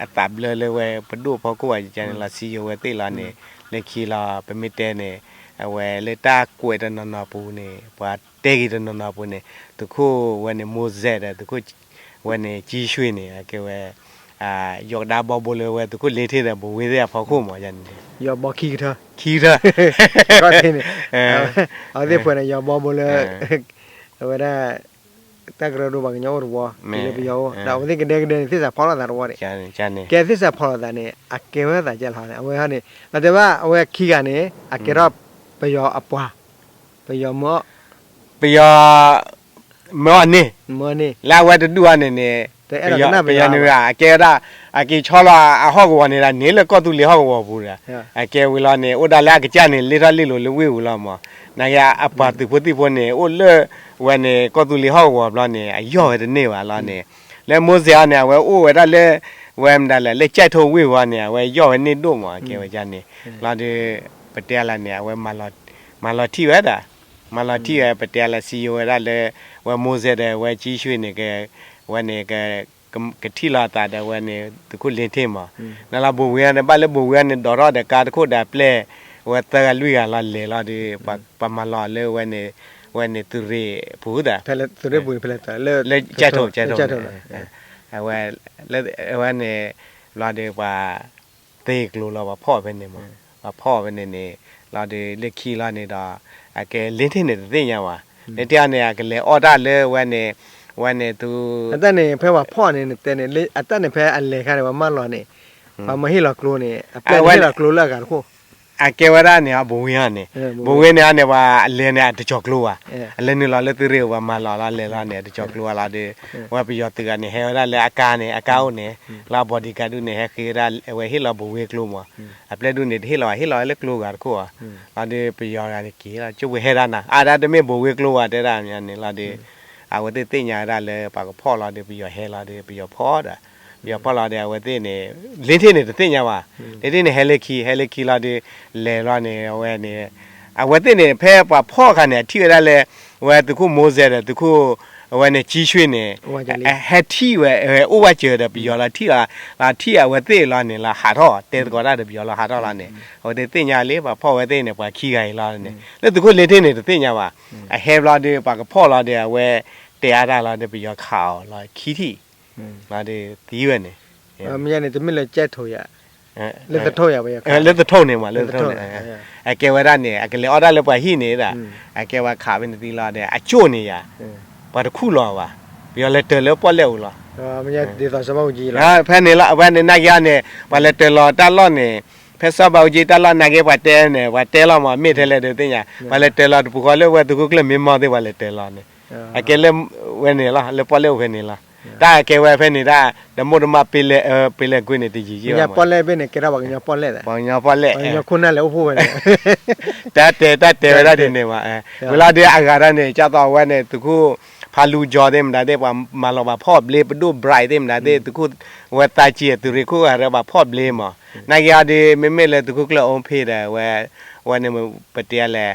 အသးဘျၢလၢဝဲပဒိၣ်ဖီခိၣ်အကန့ၣ်လီၤ စံယိၤဝဲသ့ၣ်လီၤန့ၣ် လၢခံလီၤ ပမ့ၢ်တဲန့ၣ် အဝဲလၢတၢ်ကွဲးတနီၤနီၤပူၤန့ၣ် ပှၤတဲက့ၤတနီၤနီၤပူၤန့ၣ် သုးခိၣ်ဝဲန့ၣ် မိၢ်စဲးဒီး သုးခိၣ်ဝဲန့ၣ် ကၠံၣ်ရွှ့ၣ်န့ၣ် အကဲဝဲ ယီၤကဒါဘီဘိလၢဝဲသုးခိၣ်လ့ထ့ၣ်ဒီး ဘိဝ့သ့ၣ်အဖီခိၣ်မး ယၤန့ၣ် ယီၤဘီခံကထၢ ခံကထၢ အဝဲသ့ၣ်ဖဲန့ၣ် ယီၤဘီဘိလၢ အဝဲဒၣ် တၢ်ကရၢကရိပှၤကညီအိၣ်တဝီ တုၤလၢပယီၤအိၣ် ဒီးအဝဲသ့ၣ်ကဒဲကဒဲန့ၣ် သ့ၣ်စးဖီၣ်လိာ်သးတဝီန့ၣ် ကဲသ့ၣ်စးဖီၣ်လိာ်သးန့ၣ် အကဲဝဲသးကဲလီၤန့ၣ် အဝဲန့ၣ် လီၤတဲာ်ဘၣ် အဝဲခံဂၤန့ၣ် အကဲထီၣ်ပယီၤအပှၤ ပယီၤမၢ ပယီၤ မၢအီၤန့ၣ် လၢအဝဲတဒူၣ်အီၤန့ၣ်န့ၣ် ပယီၤန့ၣ် အကဲဝဲဒၣ် အက့ၤဆီလီၤအဟီၣ်ကဝီၤန့ၣ်ဒၣ်န့ၣ်လၢကီၢ်သူလ့ၤဟီၣ်ကဝီၤပူၤဒီး အကဲဝံၤလီၤန့ၣ် အိၣ်ဒၣ်လၢအကစၢ်န့ၣ် လ့ထီၣ်လ့လိၤလၢဝ့ၢ်ပူၤလီၤမး နာ်က့အပှၤသုးဖိသံၣ်ဖိန့ၣ် အိၣ်လၢ ဝဲန့ၣ် ကီၢ်သူလ့ၤဟီၣ်ကဝီၤဘျီန့ၣ် အယီၢ်ဝဲတန့ၢ်ဘၣ်လီၤန့ၣ် လၢမိၢ်စဲးအီၤန့ၣ် အဝဲအိၣ်ဝဲဒၣ်လၢ ဝဲမတၤလဲၣ် လၢကၠဲၣ်ထိၣ်ဝ့ၢ်ပူၤန့ၣ် အဝဲယီၢ်ဝဲန့ၢ်ဒိၣ်မး အကဲဝဲဒၣ်န့ၣ် လီၤဒီး ပတဲလၢန့ၣ် အဝဲ မၤလီၤထံၣ်ဝဲဒၣ် မၤလီၤထံၣ်ဝဲ ပတဲလၢစံယိၤဝဲဒၣ်လၢ ဝဲမိၢ်စဲးဒီးဝဲကၠံၣ်ရွှ့ၣ်န့ၣ် ဝဲန့ၣ် ကထံၣ်လီၤအသးဒီးဝဲန့ၣ် သုးခိၣ်လ့ထ့ၣ်မး နလီၤဘိဝ့အီၤန့ၣ် ဘၣ်လၢဘိဝ့အီၤန့ၣ် ဒိးထီၣ်ဒီးကါတခိၣ်ဒီးအပျဲၢ် ဝဲသၢဂၤလွံၢ်ဂၤလီၤလဲၤလီၤဒီး ပှၤမၤလီၤလၢဝဲန့ၣ် ဝဲန့ၣ်သုးရ့ၣ်ပူၤသး လၢကၠဲၣ်ထိၣ် ကၠဲၣ်ထိၣ် အဝဲ လၢဝဲန့ၣ် လီၤဒီးပှၤ သ့ကျိၤလီၤ ပှၤဖီၣ်ဖဲန့ၣ်မး ပှၤဖီၣ်ဖဲန့ၣ်န့ၣ် လီၤဒီးလၢခံလီၤန့ၣ်ဒီး အကဲလ့ထ့ၣ်န့ၣ်တသ့ၣ်ညါဘၣ် လ့ထ့ၣ်အီၤန့ၣ် အကလဲၤအီၣ်တၢ်လၢဝဲန့ၣ် ဝဲန့ၣ်သု အတၢ်န့ၣ်ဖဲပှၤဖီၣ်န့ၣ် နတဲန့ၣ် အတၢ်န့ၣ်ဖဲအလဲၤခါန့ၣ် ပှၤမၢလီၤန့ၣ် ပှၤမၢဟ့ၣ်လီၤကျိန့ၣ် အပျဲၢ်န့ၣ်ဟ့ၣ်လီၤကျိလၢအဂၤတခိၣ် အကဲဝဲဒၣ်န့ၣ် ဘိဝ့အီၤန့ၣ် ဘိဝ့န့ၣ်အီၤန့ၣ် ပှၤအလဲၤန့ၣ် အတကၠီၤကျိဘၣ် အလဲၤနုာ်လီၤလၢသုးရ့ၣ် ပှၤမၤလီၤလီၤလဲၤလီၤန့ၣ် အတကၠီၤကျိဘၣ်လီၤဒီး ဝဲပယီၤသုးဂၤန့ၣ် ဟဲဝဲဒၣ်လၢအကါန့ၣ် အကါအိၣ်န့ၣ် လၢအဘီဒံကၤဒူၣ်န့ၣ် ဟဲဃ့ဝဲဒၣ် အဝဲဟ့ၣ်လီၤဘိဝ့ကျိမး အပျဲၢ်ဒူၣ်န့ၣ် တဟ့ၣ်လီၤဘၣ် ဟ့ၣ်လီၤဝဲလၢကျိဂၤတခိၣ်ဘၣ် လီၤဒီးပယီၤဂၤန့ၣ်က့ၤလီၤ ကၠိပှဲၤဟဲဒၣ်နၤ အါဒၣ်တမ့ၢ်ဘိဝ့ကျိဘၣ် တဲဒၣ်မ့ၢ်န့ၣ်လီၤဒီး အဝဲသ့ၣ်သ့ၣ်ညါဝဲဒၣ်လၢပှၤကဖီၣ်လီၤဒီး ပယီၤဟဲလီၤဒီး ပယီၤဖီၣ်ဒီး ပယီၤဖီၣ်လီၤဒီး အဝဲသ့ၣ်န့ၣ် လ့ထ့ၣ်န့ၣ် တသ့ၣ်ညါဘၣ် လ့ထ့ၣ်န့ၣ် ဟဲလၢခံ ဟဲလၢခံလီၤဒီး လဲၤလီၤန့ၣ် အဝဲန့ၣ် အဝဲသ့ၣ်န့ၣ် ဖဲပှၤဖီၣ်အခါန့ၣ် အထံၣ်ဝဲဒၣ်လၢ ဝဲသုးခိၣ်မိၢ်စဲးဒီး သုးခိၣ် အဝဲန့ၣ် ကၠံၣ်ရွှ့ၣ်န့ၣ် ဟဲထံၣ်ဝဲ အိၣ်ဝဲစၢၤဒီး ပယီၤလီၤထံၣ်လီၤ လီၤထံၣ်အဝဲသ့ၣ်လီၤန့ၣ် လီၤဟးထီၣ် တဲသကိးတၢ်ဒီးပယီၤလီၤဟးထီၣ်လီၤန့ၣ် အဝဲသ့ၣ်သ့ၣ်ညါလံ ပှၤဖီၣ်ဝဲသ့ၣ်န့ၣ် ပှၤခံဂၤအံၤလီၤန့ၣ် လၢသုးခိၣ်လ့ထ့ၣ်န့ၣ် တသ့ၣ်ညါဘၣ် အဟဲဘျီဒီး ပှၤကဖီၣ်လီၤဒီး အဝဲတဲအါတၢ်လီၤဒီး ပယီၤခးအီၤလီၤခံထံၣ် လီၤဒီးသံဝဲန့ၣ် မ့ၢ်န့ၣ် တမ့ၢ်လၢကၠဲၣ်ထိၣ်ယၤ လၢသထိၣ်ယၤ လၢသထိၣ်န့ၣ်မး လၢသထိၣ်န့ၣ် အကဲဝဲဒၣ်န့ၣ် အကလဲၤအီၣ်တၢ်လၢပှၤဟံၣ်န့ၣ်ဒၣ် အကဲဝဲခးဖဲန့ၣ်သံလီၤဒီး အကၠိၣ်န့ၣ်ယၤ ပှၤတခူၣ်လီၤဘၣ် ပယီၤလဲၤတၢၤလၢပီၣ်လဲၣ်အူလီၤ မ့ၢ်ဒ်သိးစီၤဘၣ်အူကၠံလီၤ. ဖဲန့ၣ်လီၤ အဝဲန့ၣ်နာ်က့အီၤန့ၣ် ပှၤလဲၤတၢၤလီၤတၢ်လီၢ်န့ၣ် ဖဲစီၤဘၣ်အူကၠံတၢ်လီၢ်နာ်က့ ပှၤတဲန့ၣ် ပှၤတဲလီၤမး မ့ၢ်ထဲလဲၣ်ဒုးသ့ၣ်ညါ ပှၤလဲၤတၢၤလီၤတပူၤဃီလၢဝဲသုးခိၣ်ကျၢၢ်မ့ၢ်မီၢ်သ့ၣ် ပှၤလဲၤတၢၤလီၤန့ၣ် အကဲလၢဝဲန့ၣ်လီၤ လၢပီၣ်လဲၣ်အိၣ်ဖဲန့ၣ်လီၤ. တၢ်အကဲဝဲဖဲန့ၣ်တၢ် တမိၣ်တမၣ်ပ့လဲၣ် ပ့လဲၣ်ကွ့န့ၣ် တယံာ်ယံာ်ဘၣ်မး ပှၤကညီပီၣ်လဲၣ် တၢ်တဲ တၢ်တဲဝဲဒၣ်ဒ်န့ၣ်မး ဝံၤလီၤဒုးအဂၤတၢ်န့ၣ် ကၢ်သိးအဝဲန့ၣ် သုးခိၣ်ဖးလူကၠီသ့ၣ်မတၤသ့ၣ် ပှၤမၤလီၤဘၣ်ဖီၣ်ဘျ့ ပဒိၣ် bright သ့ၣ်မတၤသ့ၣ် သုးခိၣ် ဝဲသးကံၢ်သုးရ့ၣ်ခိၣ်ဂၤဒီးဘၣ်ဖီၣ်ဘျ့မး နာ်က့အီၤဒုး မ့မ့ၢ်လၢသုးခိၣ်ကျၢၢ်အိၣ်ဖဲဒီး ဝဲန့ၣ်ပတဲလဲၣ်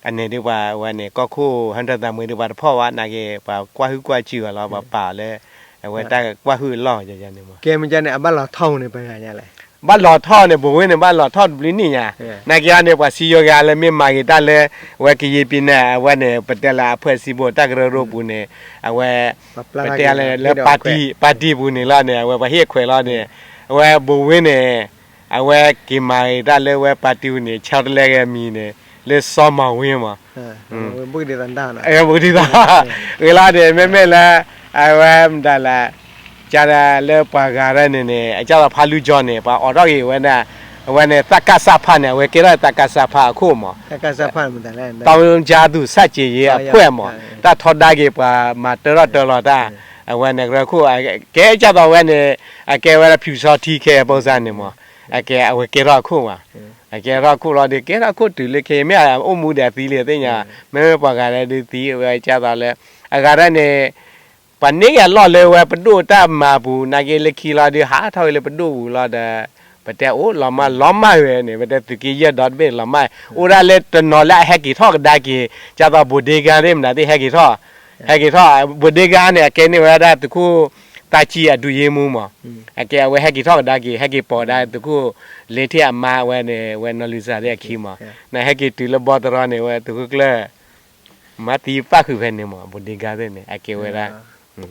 အန့ၣ်ဒုးပှၤဝဲန့ၣ် ကီၢ်ခိၣ် ဟၢတၢ်သးမွ့ဒုး ပှၤတဖီၣ်ဘၣ် နာ်က့ ပှၤကွၢ်ဟုၣ်ကွၢ်စံးအီၤလီၤ ပှၤပာ်အီၤလၢ အဝဲတၢ်ကွၢ်ဟုၣ်အလီၢ်န့ၣ်မး ကဲမ့ၢ်ကန့ၣ် အဘၣ်လီၤထီၣ်န့ၣ် ပှၤဂၤညါလဲၣ် ဘၣ်လီၤထီၣ်န့ၣ် ပဝဲန့ၣ် ဘၣ်လီၤထီၣ်တဘျုးနံၣ်ညါ နာ်က့အီၤန့ၣ် ပှၤစံယိၤဂၤလၢမ့ၢ်မၤဂ့ၤတၢ်လၢ အဝဲကယံာ်ပံၤန့ၣ် အဝဲန့ၣ် ပတဲလၢအဖှဲးစံဘိးတၢ်ကရၢကရိပူၤန့ၣ် အဝဲ ပတဲလၢ ပၣ်တံၣ်ပူၤန့ၣ်လီၤန့ၣ် အဝဲပှၤဟ့ၣ်အခွဲးလီၤန့ၣ် အဝဲဘိးဝ့န့ၣ် အဝဲက့ၤမၤဂ့ၤတၢ်လၢဝဲပၣ်တံၣ်ပူၤန့ၣ် ဆီတလဲက့ၤအမံၤန့ၣ် လၢစီၤမၤဝ့မး ဘူးကဒံသး ဂ့ၤလီၤန့ၣ် မ့မ့ၢ်လၢ အဝဲမတၤလဲၣ် ကလၢပှၤဂၤရဲၣ်န့ၣ်န့ၣ် အကၢ်သိးဖးလူကၠီန့ၣ် ပှၤအိးထီၣ်က့ၤဝဲဒၣ် အဝဲန့ၣ် သးကၢ်စၢ်ဖးန့ၣ် အဝဲကဲထီၣ်သးကၢ်စၢ်ဖးအခိၣ်မး တၢ်ကၢ်စၢ်ဖးန့ၣ်မတၤလဲၣ် တၢ်ကၢ်သူၣ်ဆၣ်ကၠ့ယ့အဖှဲးမး တၢ်ထီဒါက့ၤပှၤမၤတၢထီၣ်တၢလီၤတၢ် အဝဲန့ၣ်ကရၢခိၣ် ကဲကၢ်သိးဝဲန့ၣ် အကဲဝဲဒၣ်ဖၠူၣ်စီထံခဲအပိစၢ်န့ၣ်မး အကဲအဝဲကဲထီၣ်အခိၣ်မး အကဲထီၣ်အခိၣ်လီၤဒီး ကဲထီၣ်အခိၣ်တုၤလၢခဲအံၤ မ့ၢ်အအိၣ်မူဒီးအသံလံသ့ၣ်ညါ မ့မ့ၢ်ပှၤဂၤရဲၣ်ဒုးသံဝဲကၢ်သိးလၢ အဂၤရဲၣ်န့ၣ် ပှၤန့ၢ်က့ၤအလီၢ်လၢဝဲပဒိၣ်တၢ်မၤပူၤ နာ်က့လၢခံလီၤဒုး ဟးထီၣ်က့ၤလၢပဒိၣ်ပူၤလီၤဒီး ပတဲအိၣ်လီၤမၢ်လီၤမၢ်ဝဲန့ၣ် ပတဲသုးက့ယဲၢ်ဒီတဘ့ၣ်လီၤမၢ် အိၣ်ဒၣ်လၢတနီၤလၢအဟဲက့ၤထီၣ်ကဒါက့ၤ ကၢ်သိးဘိးဒ့ကါသ့ၣ်မတၤသ့ၣ်ဟဲက့ၤထီၣ် ဟဲက့ၤထီၣ် ဘိးဒ့ကါန့ၣ် အကဲန့ၢ်ဝဲဒၣ်သုးခိၣ် သးကံၢ်အဒုးယ့မူမး အကဲအဝဲဟဲက့ၤထီၣ်ကဒါက့ၤ ဟဲက့ၤပိာ်ဒၣ်သုးခိၣ် လ့ထံၣ်အမါဝဲန့ၣ် ဝဲနီၢ်လံၤစၢ်သ့ၣ်အခံမး နဟဲက့ၤတုၤလၢဘီတရီန့ၣ် ဝဲသုးခိၣ်ကျၢၢ် မၤသံပၣ်ဃုာ်ဖဲန့ၣ်မး ဘိးဒ့ကါသ့ၣ်န့ၣ် အကဲဝဲဒၣ် သံ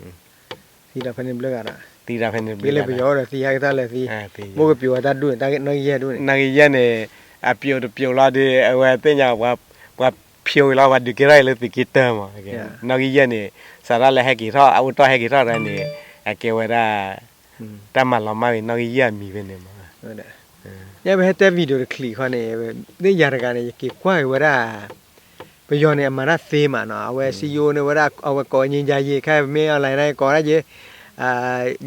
ဒီးဖဲန့ၣ်ဘျီဂၤဒီး သံဒီးဖဲန့ၣ်ဘျီဂၤဒီး သံဒီးဖဲန့ၣ်ဘျီဂၤဒီး သံဟဲက့ၤထီၣ်လၢသံ ဘိကပျိာ်ဝဲတၢ်ဒူၣ်န့ၣ် နီၣ်ဂံၢ်ယဲၢ်န့ၣ် အပျိာ်တပျိာ်လီၤဒီး အဝဲသ့ၣ်ညါ ပှၤဖျိးဝံၤလီၤ ပှၤဒုးကဲထီၣ်အံၤလၢသုးက့တၢမး နီၣ်ဂံၢ်ယဲၢ်န့ၣ် စးထီၣ်လၢဟဲက့ၤထီၣ် အအိၣ်တီၢ်ဟဲက့ၤထီၣ်တၢ်န့ၣ် အကဲဝဲဒၣ် တၢ်မၤလီၤမၢ်ဝံၤ နီၣ်ဂံၢ်ယဲၢ်အမံၤဖဲန့ၣ်မး ညါပဟဲတဲ video တချံးခီန့ၣ် သ့ၣ်ယၤတဂၤန့ၣ် ယက့ၤကွၢ်က့ၤဝဲဒၣ် ပယီၤန့ၣ် အမၤတၢ်သ့မးနီၤ အဝဲစံယိၤန့ၣ်ဝဲဒၣ် အဝဲကိးဝဲ ငြိမ်းချမ်းရေး ခဲအံၤ ပမ့ၢ် online န့ၣ် ကိးဝဲဒၣ်က့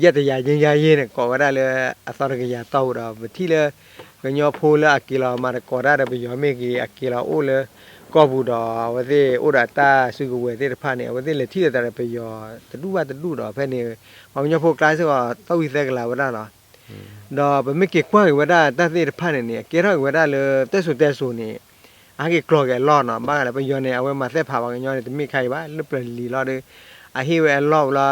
ရက်တစ်ရာ ငြိမ်းချမ်းရေး န့ၣ် ကိးဝဲဒၣ်လၢ အသီတကယၤတီၢ်ပူၤဒီး ပထံၣ်လၢ ကညီဖိလၢအက့ၤလီၤမၤသကိးတၢ်ဒီးပယီၤမ့ၢ်ဂ့ၤ အက့ၤလီၤအိၣ်လၢကီၢ်ပူၤဒီး အဝဲသ့ၣ်အိၣ်ဒီးတၢ်စုကဝဲၤသ့ၣ်တဖၣ်န့ၣ် အဝဲသ့ၣ်လဲၤထံၣ်လိာ်သးဒီးပယီၤတဒူၣ်ဘၣ်တဒူၣ်ဒီး ဖဲန့ၣ် ပှၤကညီဖိကျါစ့ၢ်ကီး သီၣ်ဝံၤသဲကလၤဝဲဒၣ်လီၤ. ဒီးပမ့ၢ်က့ၤကွၢ်က့ၤဝဲဒၣ်တၢ်သ့ၣ်တဖၣ်န့ၣ်န့ၣ် အကဲထီၣ်က့ၤဝဲဒၣ်လၢ တဲစိၤတဲစိၤန့ၣ် အဟဲက့ၤကျီၤက့ၤအလီၢ်နီၤ ဘၣ်ဃးလၢပယီၤန့ၣ် အဝဲမၤသ့ၣ်ဖးပှၤကညီန့ၣ် တမ့ၢ်ခါအံၤဘၣ် လၢပျၢၤလံၤလီၤဒီး အဟ့ၣ်ဝဲအလီၢ်လီၤ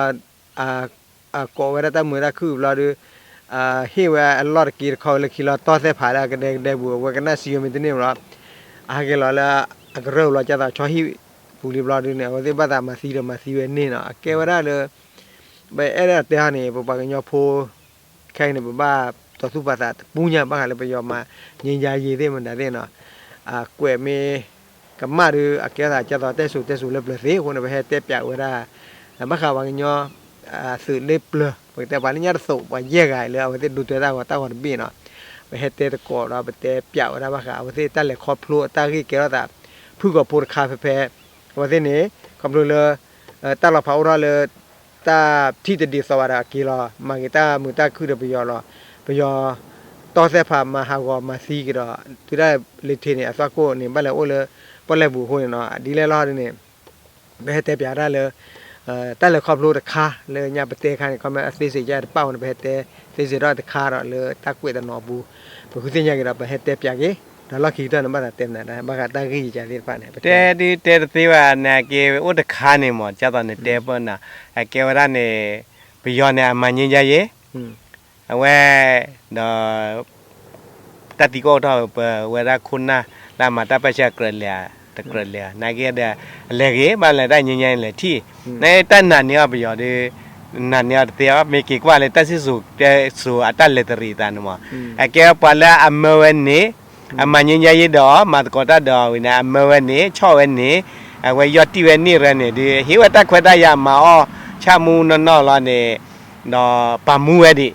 အကိးဝဲဒၣ်တၢ်မုာ်တၢ်ခုၣ်ဘျီဒီး ဟ့ၣ်ဝဲအလီၢ်တက့တခီဝဲလၢခံလီၤ တီၢ်သဲၣ်ဖးလၢအကဒဲကဒဲပူၤ အဝဲကနၣ်စံယိၤမ့ၢ်တန့ၢ်ဘျီ အဟဲက့ၤလီၤလၢအကရၢၢ်ဘျီ ကၢ်သိးဆီဟံၣ်ပူၤလံဘျီဒုးန့ၣ် အဝဲသ့ၣ်ဘၣ်သးမၤသံဒီးမၤသံဝဲန့ၣ်နီၤ အကဲဝဲဒၣ်လၢ ပအဲၣ်ဒိးတဲဟီန့ၣ် ပပှၤကညီဖိ ခဲအံၤန့ၣ် ပဘၣ်တီၤသူၣ်ပာ်သးတပူၤညါ ဘၣ်ဃးလၢပယီၤမၤ ငြိမ်းချမ်းရေး သ့ၣ်မတၤသ့ၣ်နီၤ ကွဲးမ့ၢ်ကမၣ်ဒီး အကဲသးကၢ်သိးတဲစိၤတဲစိၤလၢပျၢၤသ့အဃိန့ၣ် ပဟဲတဲပၠးဝဲဒၣ် ဘၣ်ဃးပှၤကညီ သုးလၢပျၢၤ ပကတဲပှၤလၢညါတသိး ပှၤယဲၢ်ဂၤလၢအဝဲသ့ၣ်ဒိတဲတၢ်ဂီၤတၢ်ဂီၤတဘ့ၣ်နီၤ ပဟဲတဲသကိးဒီး ပတဲပၠးဝဲဒၣ်ဘၣ်ဃး အဝဲသ့ၣ်တၢ်လဲၤခီဖျိအတၢ်ဂ့ၢ်ကဲထီၣ်သး ဖုၣ်ကိာ်ဖိတခါဖဲဖဲ အဝဲသ့ၣ်န့ၣ် ခီဖျိလၢ တၢ်လီၤဖးအိၣ်ထီၣ်လၢ တၢ်ထံၣ်တဒ်သိးဘၣ်ဒီး အက့ၤလီၤ မၤက့ၤတၢ်မုာ်တၢ်ခုၣ်ဒီးပယီၤလီၤ. ပယီၤ တီၢ်သဲၣ်ဖးမၤဟးဂီၤမၤသံက့ၤဒီး သုတၢ်လ့ၤထံးန့ၣ် အသွၣ်ခိၣ်န့ၣ် ဘၣ်လဲၤအိၣ်လၢ ပီၣ်လဲၣ်ပူၤအဃိန့ၣ်နီၤ ဒ်လဲၣ်လီၤဒ်န့ၣ် ပဟဲတဲပၠးတၢ်လၢ တၢ်လဲၤခီဖျိတခါလၢညါပတဲခါန့ၣ် ခီမ့ၢ်အသေးစိတ် ယါတပၣ်ဝဲန့ၣ် ပဟဲတဲ သေးစိတ် ထီၣ်တခါဒီးလၢတၢ်ကွဲးတနီၤအပူၤ ပဃုသ့ၣ်ညါက့ၤဒီး ပဟဲတဲပၠးက့ၤ ဒီးလီၢ်ခံကတၢၢ်န့ၣ် ဘၣ်သးတဲမနုၤ ဘၣ်ဃးတၢ်ဂ့ၢ်ယကသ့ၣ်တဖၣ်န့ၣ် ပတဲ တဲဒ်တဲတသ့ဘၣ်န့ၣ် အကဲဝဲအိၣ်တခါန့ၣ်မး ကၢ်သိးန့ၣ်တဲပၢၢ်နၤ အကဲဝဲဒၣ်န့ၣ် ပယီၤန့ၣ် အမၤငြိမ်းချမ်းရေး အဝဲ ဒီး တၢ်သံကွၢ်အိၣ်ထီၣ်ပဝဲဒၣ်ခိၣ်နၢ် လၢအမၤတၢ်ပၢဆှၢကြၢးလဲၤ တကြၢးလဲၤ နာ်က့ဒီး အလဲၤဂ့ၤ ဘၣ်လဲၤတၢ်ငြိမ်းချမ်းရေး လဲၤထံၣ် နတၢ်နာ်န့ၢ်အီၤပယီၤဒီး နာ်န့ၢ်အီၤတသ့အီၤ မ့ၢ်က့ၤကွၢ်လၢတၢ်စံၣ်စိၤတဲစိၤအတၢ်လဲၤတရံးအသးန့ၣ်မး အကဲပှၤလၢအမၢဝဲန့ၣ် အမၤငြိမ်းချမ်းရေးဒီး မၤသကိးတၢ်ဒီးဝဲန့ၣ် အမၢဝဲန့ၣ် ဆီၣ်ဝဲန့ၣ် အဝဲယီၢ်တံၢ်ဝဲန့ၣ်ရၢန့ၣ်ဒီး ဟ့ၣ်ဝဲတၢ်ခွဲးတၢ်ယာ်မၤအီၣ် ဆၣ်မူနီၢ်နီၢ်လီၤန့ၣ် ဒီးပာ်မူဝဲဒံး,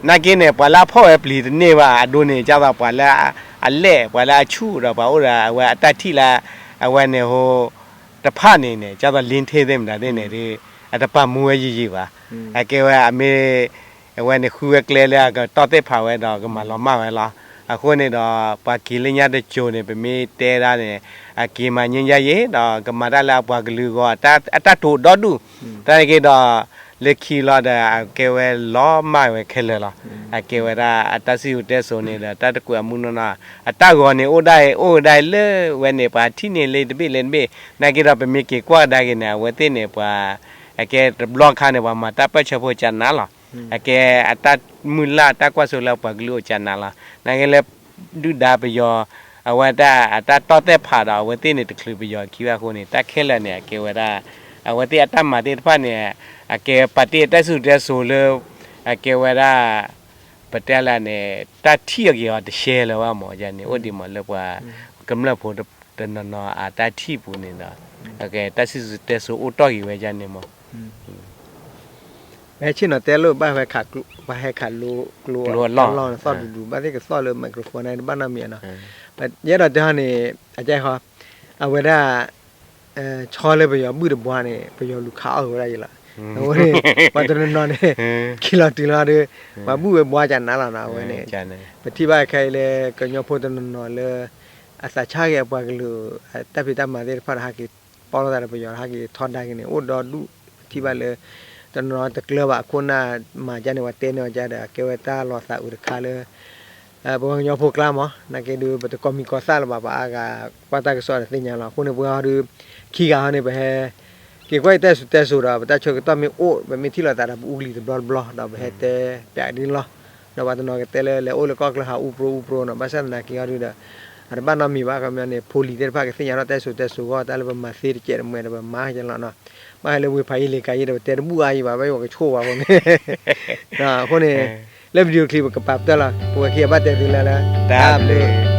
နာ်က့န့ၣ် ပှၤလၢအဖီၣ်ဝဲပျံၤတန့ၢ်ဘၣ်အဒိန့ၣ် ကၢ်သိးပှၤလၢအလဲၣ် ပှၤလၢအဆူၣ်ဒီးပှၤအိၣ်ဒီးအဝဲအတၢ်ထံၣ်လၢ အဝဲန့ၣ်ဟိ တဖၣ်န့ၣ်န့ၣ် ကၢ်သိး လ့ထ့သ့ၣ်မတၤသ့ၣ်န့ၣ်ဒီး အတပာ်မူဝဲယံာ်ယံာ်ဘၣ်. အကဲဝဲအမ့ၢ် အဝဲန့ၣ်ဃုဝဲကျဲလၢအကတီၢ်သ့ၣ်ဖးဝဲဒီး ကမၤလီၤမၢ်ဝဲလီၤ. အဃိန့ၣ်ဒီး ပှၤက့ၤလၢညါတစိၤန့ၣ် ပမ့ၢ်တဲဒၣ်န့ၣ် အက့ၤမၤငြိမ်းချမ်းရေး ဒီးကမၤတၢ်လၢအပှၤကလုာ်အဂီၢ် အတၢ်တိာ်ဒီဒူၣ်, တၢ်န့ၣ်က့ဒီး လၢခံလီၤဒီး အကဲဝဲလီၤမၢ်ဝဲခဲလၢာ်လီၤ. အကဲဝဲဒၣ်အတၢ်စံၣ်စိၤတဲစိၤန့ၣ်ဒီး တၢ်တကွဲးအမုၢ်နီၢ်နီၢ် အတၢ်ဂီၤန့ၣ်အိၣ်ဒၣ် အိၣ်ဝဲဒၣ်လၢဝဲန့ၣ် ပှၤထံၣ်န့ၢ်လၢတဘ့ၣ်လၢတဘ့ၣ် နာ်က့ဒီး ပမ့ၢ်က့ၤကွၢ်ကဒါက့ၤန့ၣ် အဝဲသ့ၣ်န့ၣ် ပှၤ အကဲတဘျီခါန့ၣ် ပှၤမၤတၢ်ပၢၢ်ဆၢဖိကနၤလီၤ. အကဲအတၢ်မုၢ်လၢ်တၢ်ကွၢ်စိလၢပှၤကလုာ်အိၣ်ကနၤလီၤ. နာ်က့လၢ ဒုၣ်ဒါပယီၤ အဝဲတၢ်အတၢ်တီၢ်သဲၣ်ဖးဒီး အဝဲသ့ၣ်န့ၣ် တချုးပယီၤခံဘၣ်အဃိန့ၣ် တၢ်ခဲလၢာ်န့ၣ် အကဲဝဲဒၣ် အဝဲသ့ၣ်အတၢ်မၤသ့ၣ်တဖၣ်န့ၣ် အကဲပာ်တ့ၢ်အတၢ်စံၣ်စိၤတဲစိၤလၢ အကဲဝဲဒၣ် ပတဲလၢန့ၣ် တၢ်ထံၣ်အီၤက့ၤအီၤတရှဲလၢၤဘၣ်မး ယန့ၣ် အိၣ်ဒံးမးလၢပှၤ ကမျၢၢ်ဖိတနီၤနီၤအတၢ်ထံၣ်ပူၤန့ၣ်ဒီး အကဲတၢ်စံၣ်စိၤတဲစိၤအိၣ်တ့ၢ်က့ၤဝဲယန့ၣ်မး ပဟဲဆ့ၣ်နီၤတဲလိာ်ဘၣ်ဝဲ ပှၤဟဲခးလိကျိအလီၢ်န့ၣ် သီၣ်ဒူဒူ ဘၣ်သ့ၣ်ကသီၣ်လၢ microphone န့ၣ် တဘၣ်နီတမံၤနီၤ. ယအဲၣ်ဒိးတဲဟီန့ၣ် အကဲဃီ အဝဲဒၣ် ဆီလၢပယီၤဘုၣ်တဘှါန့ၣ် ပယီၤလူၤခးအီၣ်က့ၤဝဲဒၣ်ယံၤလီၤ. အဝဲန့ၣ် ပှၤတနီၤနီၤန့ၣ် ခံလီၤတုၤလီၤဒီး ပှၤဘုၣ်ဝဲဘှါကနၤလီၤနီၤ အဝဲန့ၣ် ပထံၣ်ဘၣ်ခဲအံၤလၢကညီဖိတနီၤနီၤလၢ အသးဆါက့ၤအပှၤကလုာ် တၢ်ဖံးတၢ်မၤသ့ၣ်တဖၣ်ဒီး ဟဲက့ၤပီၣ်လိာ်သးဒီးပယီၤ ဟဲက့ၤထီဒါက့ၤန့ၣ် အိၣ်ဒီဒူၣ် ပထံၣ်ဘၣ်လၢ တနီၤနီၤတကျၢၤဘၣ် အခိၣ်နၢ်မၤကန့ၣ် ပှၤတဲန့ၢ်အီၤကဒီး အကဲဝဲတၢ်လီၤသးအုးတခါလၢ ပဝဲကညီဖိကျါမး နာ်က့ဒုး ပတကိးမံၤကိးသၣ်လၢၤဘၣ် ပှၤအါဂၤကွၢ်တၢ်ကစီၣ်ဒီးသ့ၣ်ညါလီၤ. အဃိန့ၣ် ပဝဲဟီဒုး ခံဂၤဟီန့ၣ် ပဟဲ က့ၤကွၢ်အံၤတၢ်စံၣ်စိၤတဲစိၤဒီး ပတၢ်ဆၢကတီၢ်မ့ၢ်အိၣ် ပမ့ၢ်ထံၣ်လိာ်သးဒီး ပအူကလံၤတဘျီတဘျီ ဒီးပဟဲတဲပျးဒ်လီၤ. ဒီးပှၤတနီၤကတဲလၢ လဲၤအိၣ်လၢကီၢ်ချၢဟးအူပြိအူပြိနီၤ ဘၣ်ဆၣ်သနာ်က့ဟီဒုးဒီး အတဘၣ်နီတမံၤဘၣ် ခီပညီန့ၣ် ဖိလံၤသ့ၣ်တဖၣ်ကသ့ၣ်ညါထီၣ် တၢ်စံၣ်စိၤတဲစိၤအဂီၢ် တၢ်လၢပမၤသ့တကဲးတမှဲးဒီး ပမၤကလီၤနီၤ. ဘၣ်ဟဲလၢဝ့ၢ်ဖးယံာ်လံၤကၤယံာ်ဒီး ပတဲတဘူၣ်အါယံၤဘၣ် ဘၣ်ယိၣ်ပှၤကဆိၣ်ဝဲအဃိန့ၣ် အဃိန့ၣ် လၢ video clip ပကပာ်ပတၢၢ်လီၤ ပဝဲခံဂၤဘၣ်တဲသုလၢလၢ တၢ်ဘျုး